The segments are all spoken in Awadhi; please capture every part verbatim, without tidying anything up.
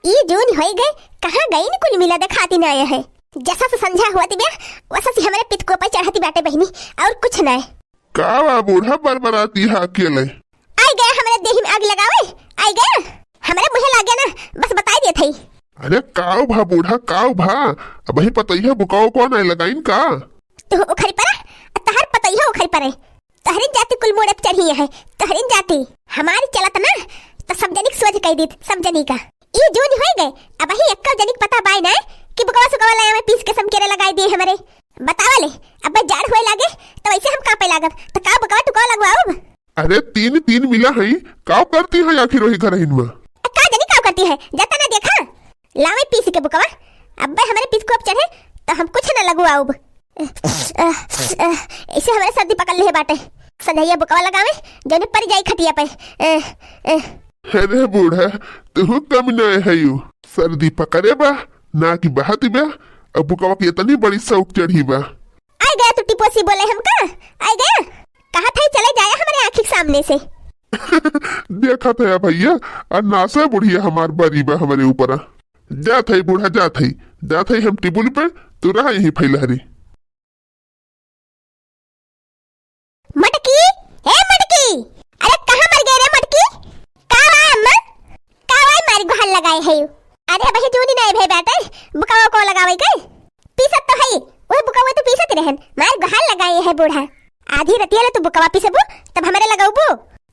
ई जून होई गए, कहाँ गइन कुल मिला देखाती नाय है। जसा से संझा होती बा, वसा से हमरे पितको पे चढ़ती बाटे बहिनी, और कुछ नाय। का बा बूढ़ा बरबराती हा अकेले? आई गया हमरे देही में आग लगावे, आई गया। हमरे मुँहे लागे ना, बस बताई देत हई। अरे काव भा बूढ़ा, काव भा? अबही पतइया बुकावा को नाय लगाइन का? तू उखरी परा, तहर पतइया उखरी परे। तोहरी जाति कुल मोड़े पे चढ़ी है, तोहरी जाति। हमारी चलत ना, तो सब जनिक सोझ कह दीत, सब जनी का। ई जून होई गए, अबही एक्का जनिक पता बाय ना कि बुकवा सुकवा लाया में पीस के समकेरे लगाई दिए हमरे। बतावा ले, अब जाड़ होए लागे, तो वैसे हम कांपे लागब, तो का बुकवा टुकवा लगवाउब? अरे तीन तीन मिला है, का करती है आखिर वही घरहिन में? अ, का जनी का करती है, जाता ना देखा? लावे पीस के बुकवा, अब्बे हमरे पीस को अब चढ़े, तो हम कुछ ना लगवाउब। अ, अ, अ, ऐसे हमरे सर्दी पकड़ ले बाटे। संझैया बुकवा लगावे, जौने पड़ जाई खटिया पे। अ, अ। अरे बूढ़ा, तू कम ना है यू। सर्दी पकड़े बा, ना कि बहाती बा, अब बुकवा की इतनी बड़ी शौक चढ़ी बा। आई गया तू टिपोसी बोले हमका, आई गया। कहा था चले जाया हमरे आँखी के सामने से। देखा था भैया, आ नासा बुढ़िया हमार बरी बा हमरे ऊपर। जात है बूढ़ा, जात है, जात है हम टिबुल पे, तू रहा यहीं फैलहरी। मटकी, ए मटकी, अरे कहाँ मर गए रे मटकी? का बा अम्मा? का बा मारी गुहार लगाए है? अरे अबही जूनी नाय भे बाटे, बुकवा को लगावे के? पीसत तो है, वही बुकवा तो पीसत रहन, मारी गुहार लगाए है बूढ़ा। आधी रतिया ले तू बुकवा पीसबू, तब हमरे लगाउबू।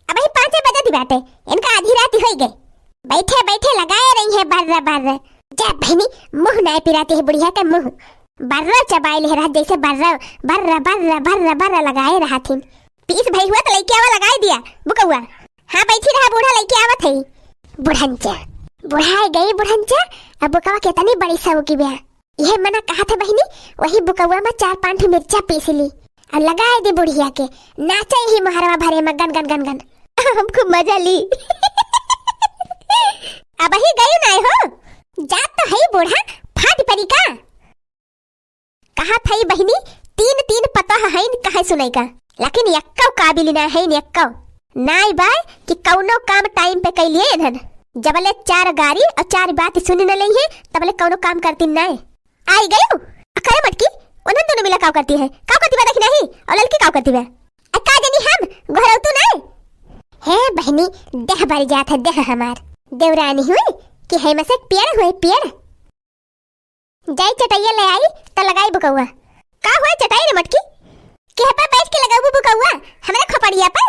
अबही पाँचे बजत बाटे, इनका आधी रात होई गए। बैठे बैठे लगाए रही है बर्र बर्र। जा बहिनी, मुँह नाय पिराती है बुढ़िया के मुँह। बर्र चबाई ले रहा जैसे बर्र, बर्र, बर्र, बर्र, बर्र लगाए रहा थी। पीस भई हुआ तो लइके आवा लगाए दिया, बुकौआ। हाँ बैठी रहा बूढ़ा लइके आवत है। बुढ़ंचा, बुढ़ाए गई बुढ़ंचा, अब बुकवा कितनी बड़ी सऊ की ब्या। यह मना कहा था बहिनी, वही बुकौआ में चार पाँच ठो मिर्चा पीस ली। और लगाए दे बुढ़िया के, नाचे ही मोहरवा भरे में गन गन गन गन। हम खूब मजा ली। अबही गई नाय हो, जात तो है बूढ़ा, फाट परी का। कहा थई बहिनी, तीन तीन पतोह हईन, कहे सुनाई का, लेकिन यक्कौ काबिल ना हईन, यक्कौ। नाय बाय कि कौनो काम टाइम पे कैलिए इन्हन। जबले चार गारी और चार बात सुन न लई है, तबले कौनो काम करती नाय। आई गयू? अ, करे मटकी, उन्हन दोनों मिला काव करती है? काव करती बा देखी नहीं? और ललकी काव करती बा? अ, का जानी हम, घरौतू नहीं? हे बहिनी, देह बर जात है, देह हमार। देवरानी हुई कि है मसे पेड़ हुए, पेड़। जाई चटैया ले आई, त लगाई बुकौआ। का हुआ चटाई रे मटकी? केह पे बैठ के लगाबू बुकौआ? हमरे खोपड़िया पे?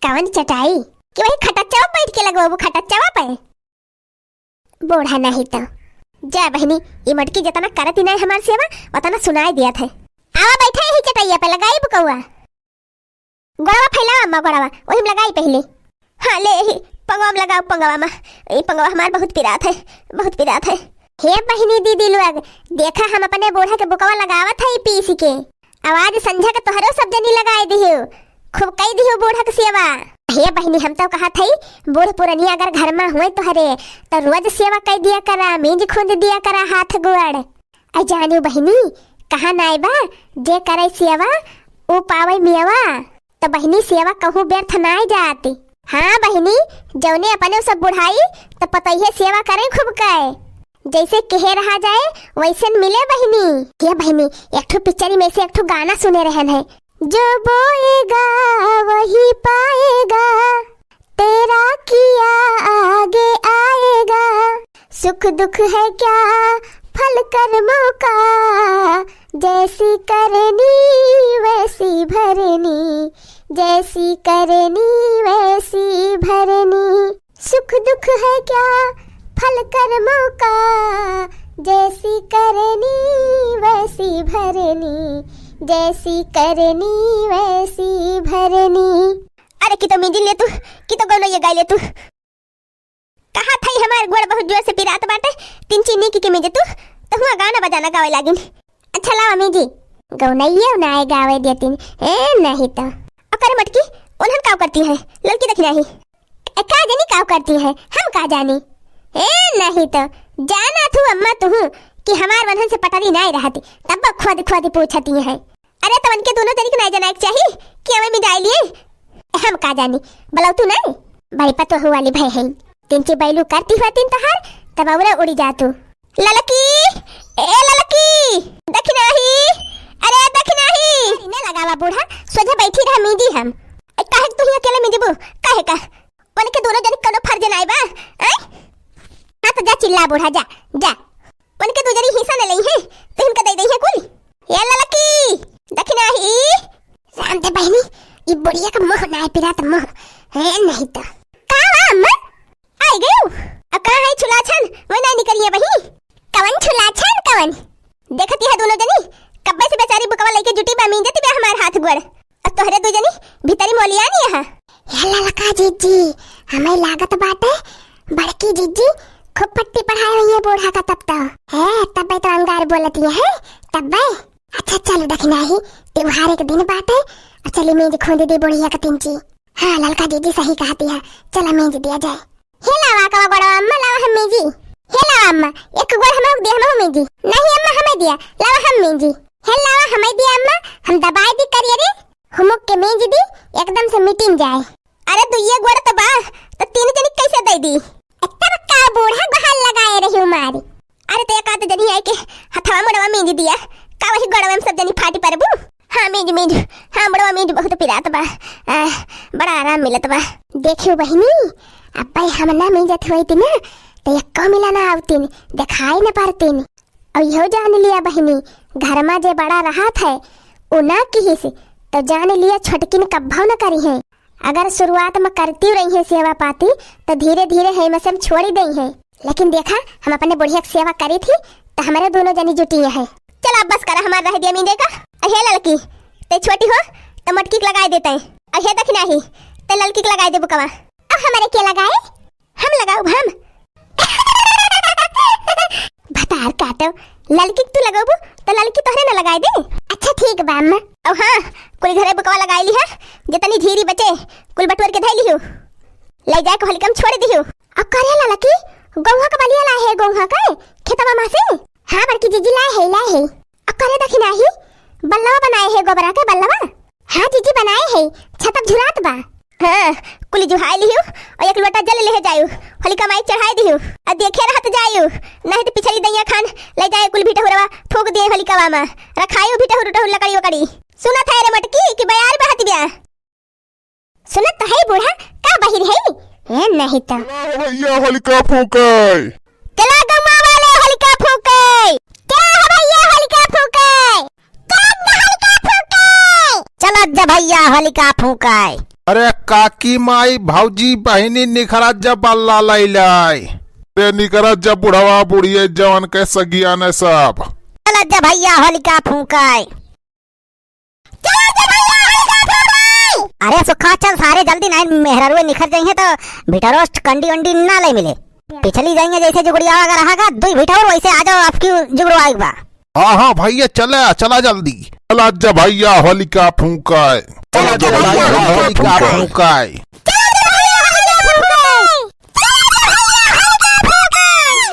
कवन चटाई? कि वही खटच्चा पे बैठ के लगाबू खटच्चा पे? बूढ़ा नहीं तो। जा बहिनी, ई मटकी जतना करत ही नहीं हमार सेवा, उतना सुनाई दिया था। आवा बैठा यही चटैया पे, लगाई बुकौआ। गोड़वा फैलावा अम्मा, गोड़वा, वही में लगाई पहले। हाँ, ले ही, पंगवा में लगाओ, पंगवा में। ई पंगवा हमार बहुत पिरात है, बहुत पिरात है। हे बहिनी दीदी लोग, देखा हम अपने बूढ़ा के बुकवा लगावत है पीस के। आवाज संझा के तोहरो सब जनी लगाए दिहो, खूब कई दिहो बूढ़ा के सेवा। हे बहिनी, हम तो कहत हई, बूढ़ पुरनिया अगर घर में हुए तोहरे, तो रोज सेवा कई दिया करा, मीज खूंद दिया करा हाथ गोड़। अ जानू बहिनी, कहा नाय बा, जे करे सेवा, ऊ पावे मेवा। त बहिनी, सेवा कहूँ व्यर्थ नाय जात। हाँ बहिनी, जौने अपने सब बुढ़ाई, त पतोहिए सेवा करे खूब कहे। जैसे केहे रहा जाए, वैसन मिले बहिनी। हे बहिनी, एक ठो पिक्चर में से एक ठो गाना सुने रहन है, जो बोएगा वही पाएगा, तेरा किया आगे आएगा। सुख दुख है क्या फल कर्मों का, जैसी करनी वैसी भरनी, जैसी करनी वैसी भरनी। सुख दुख है क्या फल कर्मों का, जैसी करनी वैसी भरनी, जैसी करनी वैसी भरनी। अरे की तो मेंजी ले तू, की तो गौनैया गाय ले तू। कहा थई हमार गोड़ बहुत जोर से पिरात बाटे, तीन चीनी की के मेंजे तू, तो हुआ गाना बजाना गावे लागिन। अच्छा लावा मेंजी। गौनैया नाय गावे देतीन, ए नहीं तो। अ करे मटकी, उन्हन काव करती है, ललकी देखी नहीं। ए का जानी काव करती है, हम का जानी। ए नहीं तो, जाना थू अम्मा तुहू कि हमार वन्हन से पटरी नाय रहती, तब खोद खोद पूछती है। अरे, तवन के दोनों जनी के नाय जनाए के चाही कि अवे मिजाई लिए। हम का जानी, बलौतू नाय, बड़ी पतोहू वाली भय है। तिनची बैलू करती हुआ तीन तोहार, तब औरा उड़ी जा तू। ललकी, ए ललकी, दखिनाही, अरे दखिनाही। इन्हें लगावा बूढ़ा, सोझे बैठी रहा मींजी हम। ए, काहे के तुही अकेले मींजबू? काहे का? उनके दोनों जनी कौनो फर्ज नाई बा, आय? हाँ तो जा चिल्ला बूढ़ा, जा, जा। उनके दो जनी हिस्सा ले लेई है, तो इनका दे देई है कुल। ए ललकी, दखिनाही। राम दे बहिनी, ई बुढ़िया का मुँह नाई पिरात मुँह। है नहीं तो। का बा अम्मा? आई गयू? अब कहाँ है छुलाछन? वही ना निकलिए बही। कवन छुलाछन कवन? देखत यह दोनों जनी, कब्बे से बेचारी बुकवा लेके जुटी बा, मींजत बा हमार हाथ गोड़। अब तोहरे दो जनी भीतरी मोलिया नहीं है। हे ललका जीजी, हमें लागत बाटे, बड़की जीजी खूब पट्टी पढ़ाए हुई है बूढ़ा का तब तो। है, तब्बे तो अंगार बोलती है, तब्बे। अच्छा चल दखिनाही, त्योहार एक दिन बाटे, और चली मींज खोंद दी बुढ़िया का तिनची। हाँ, ललका जीजी सही कहती है, चला मींज दिया जाए। हे लावा कवा गोड़वा अम्मा, लावा हम मींजी। हे लावा अम्मा, एक गोड़ हमहू दिया, हमहू मींजी। नहीं अम्मा, हमें दिया, लावा हम मींजी। हे लावा हमें दिया अम्मा, हम दबाई दी करिए रे, हुमुक के मींज दी, एकदम से मिटिन जाए। अरे दुइये गोड़ तो बा, तो तीन जनी कैसे दे दी? इतना का बूढ़ा बहाल लगाए रही मारी। अरे तो एक आध जनी आई के हथवा मुड़वा मींज दिया, का वही गोड़वा में सब जनी फाटी परबू? हाँ मींज मींज, हाँ मुड़वा मींज, बहुत पिरात बा, आ, बड़ा आराम मिलत बा। देखियो बहिनी, अब्बे हम ना मींजत होइत ना, तो एक्को मिला ना आवतिन, देखाई न पारतिन। और इहो जान लिया बहिनी, घर मा जे बड़ा रहत है, उ ना किहिस, तो जान लिया छोटकिन कब्भो न करिहैं। अगर शुरुआत मा करती रहिहैं सेवा पाती, तो धीरे धीरे है मसम छोड़ी देइहैं। लेकिन देखा, हम अपने बुढ़िया के सेवा करी थी, तो हमारे दोनों जनी जुटी हैं। चल अब बस करा, हमार रह दिया मींजे का। अरे हे ललकी, ते छोटी हो, तो मोटकी के लगाए देते हैं। अरे हे दखिनाही, ते ललकी के लगाए दे बुकवा। अब हमारे के लगाए? हम लगाउब हम। भतार काटो, ललकी के तू लगाउबू, तो ललकी तोहरे न लगाए दे। अच्छा ठीक बा अम्मा। अब हाँ, कुल घरे बुकवा लगाई ली है, जितनी धीरी बचे, कुल बटोर के धई लिहू। ले जाए के होलिका में छोड़ दिहू। अब करे ललकी, गौहा का बलिया लाए है, गौहा का खेतवा मा से? हाँ बड़की जीजी लाए है, लाए है। अब करे दखिनाही, बल्लवा बनाए है गोबरा के बल्लवा? हाँ जीजी बनाए है, छतप झुरात बा। हाँ, कुली जुहाई लिहू और एक लोटा जल लेहे जायू, होलिका माई चढ़ाई दिहू। और देखे रहत जायू, नहीं तो पिछली दैया खान ले जाए कुल भिटहुरवा फूंक दिए होलिकावा मा। रखायू भिटहुर उटहुर लकड़ी वकड़ी। सुनत है रे मोटकी कि बयार बहत ब्या। सुनत तो है बूढ़ा, का बहिर है? ए, नहीं तो। चला हो भैया होलिका फूंके। चला गौवा वाले होलिका फूंके। चला हो भैया होलिका फूंके। चला जा होलिका फूंके। चला जा भैया होलिका फूंके। अरे काकी माई भौजी बहिनी निखरा जा बल्ला लैलाई। अरे निखरा जा बुढ़वा बुढ़िया जवन के सगियान सब। चला जा भैया होलिका फूंके। अरे सुखा चल सारे जल्दी, नहीं मेहररुए निखर जाइहैं तो भिटरोस्ट कंडी उंडी ना ले मिले। पिछली जाइहैं जैसे जुगड़िया अगर रहा का, दुई भिटौर वैसे आ जाओ, आपकी जुगड़ो आइक बा। हाँ हाँ भैया चला, चला जल्दी। चला जा भैया होलिका फूंकाए। चला जा भैया होलिका फूंकाए।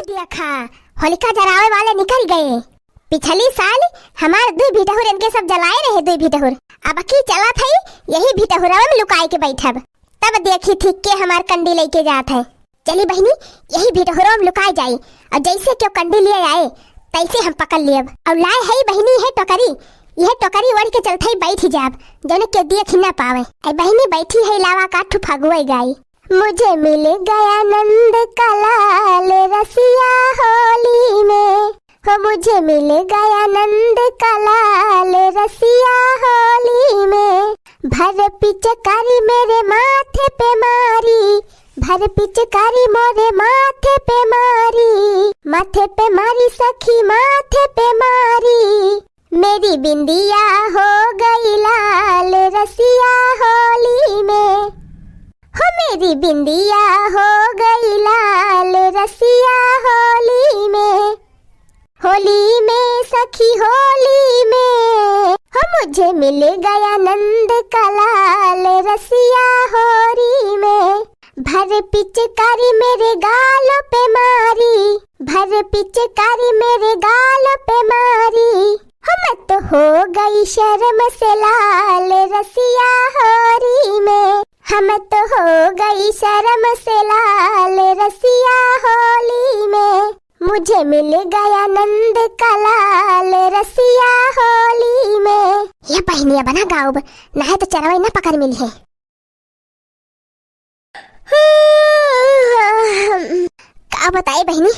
देखा, होलिका जरावे वाले निकल गए। पिछली साल हमार दुई भिटहुर इनके सब जलाए रहे, दुई भिटहुर। अब की चलत हई, यही भिटहुरवा में लुकाए के बैठब। तब देखी थी के हमार कंडी लेके जात है। चली बहिनी, यही भिटहुरवा में लुकाए जाई, और जैसे क्यों कंडी लिए आए, तैसे हम पकड़ लियब। और लाए है बहिनी है टोकरी, यह टोकरी ओढ़ के चलत है बैठ जाब, जने के देख ही ना पावे। ऐ बहिनी बैठी है लावा का ठू फगुए गाई। मुझे मिल गया नंद का लाल रसिया होली में, हो मुझे मिल गया नंद का लाल रसिया होली में। भर पिचकारी मेरे माथे पे मारी, भर पिचकारी मोरे माथे पे मारी, माथे पे मारी सखी माथे पे मारी। मेरी बिंदिया हो गई लाल रसिया होली में, हो मेरी बिंदिया हो गई लाल रसिया होली में, होली में सखी होली में, हो मुझे मिल गया नंद का लाल रसिया होली में। भर पिचकारी मेरे गालों पे मारी, भर पिचकारी मेरे गालों पे मारी। हो मैं तो हो गई शर्म से लाल रसिया होली में, हम तो हो गई शर्म से लाल रसिया होली में, मुझे मिल गया नंद का लाल रसिया होली में। ये बहिनिया बना गाउब, नाहीं तो चरवई ना पकड़ मिली है। का बताई बहिनी,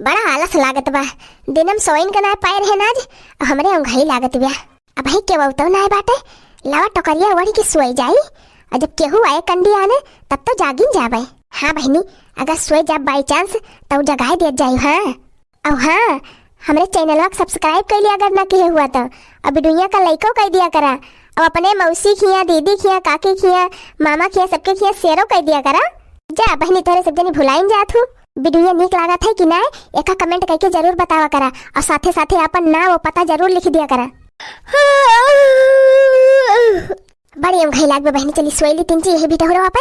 बड़ा आलस लागत बा। दिनम सोइन का नाय पाए रहे ना आज, हमरे ओंघाई लागत बा। अबहीं केहू तो नाय बाटे, लावा टोकरिया ओढ़ के सोई जाई, और जब केहू आए कंडी आने, तब तो जागिन जाबे। हाँ बहिनी, अगर सोए जाब by chance, तब जगाए दिया जाई। हाँ, और हाँ, हमरे चैनलवा के subscribe कइले अगर ना किहे हुआ तो, और वीडियो का लाइको कर दिया करा, और अपने मौसी खिया, दीदी खिया, काकी खिया, मामा खिया, सबके खिया शेयरो कर दिया करा। जा बहिनी, तोहरे सब जनी भुलाइन जात हूँ। वीडियो नीक लागत है कि नाय, एका comment करके जरूर बतावा करा, और साथे साथे अपन नाम और पता जरूर लिख दिया करा। बड़ी ओंघाई लाग बा बहिनी, चली सोई ली तिनची यही भिटहुरवा पे।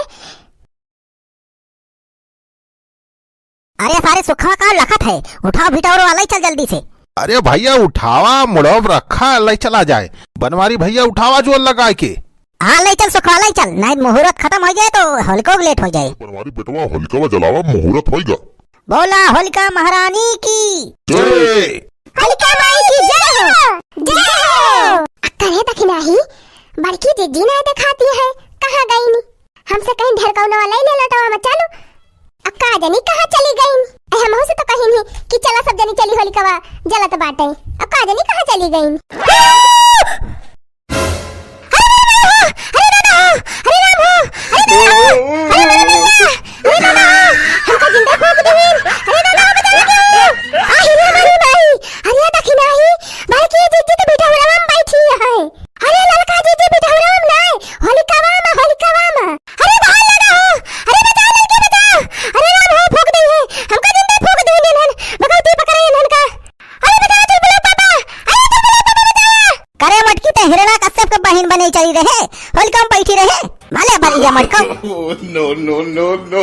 अरे सारे सुखवा का लखत है, उठाओ भिटहुरवा, लई चल जल्दी से। अरे भैया उठावा, मुड़वा रखा, लई चला जाए। बनवारी भैया उठावा जोर लगाए के। हाँ लई चल सुखवा, लई चल, नाहीं मुहूर्त खतम होइ जाए तो होलिका लेट होइ जाए। बनवारी बेटवा होलिका जलावा, मुहूर्त होइगा। बोला होलिका महारानी की। जय। होलिका माई की जय हो, जय हो। अक्का रे दखिनाही, बड़की जिज्जी नाय देखाती है, कहाँ गईनी? हमसे कहीं ढेरकौनवा लई ले लोटवा में, चलो। अक्का जनी कहाँ चली गईनी? ए, हमहू से तो कहिन ही कि चला सब जनी चली होलिकवा जलत बाटे। अक्का जनी कहाँ चली गईनी? अरे दादा हो, अरे दादा हो, अरे दादा हो, अरे दादा हो, अरे दादा हो, हमका जिंदा फूंक दिहिन। अरे दादा हो, बचाओ के। आ, हिला मारी माई। अरे दखिनाही, बड़की जिज्जी तो भिटहुरवा में बैठी है। अरे ललका जिज्जी भिटहुरवा में नाय, होलिकवा में, होलिकवा में। अरे बाहर लगा हो, अरे बचाओ ललके बचाओ। अरे राम हो, फूंक दिहे, हमका जिंदा फूंक दिहे इन्हन, भगवती पकड़े इन्हन का। अरे बचाओ चुलबुला पापा, अरे चुलबुला पापा बचाओ। करे मटकी ते हिरण्यकश्यप के बहिन बने चली रहे, होलिका में बैठी रहे, माले बन गया मटका। Oh, no, no, no, no।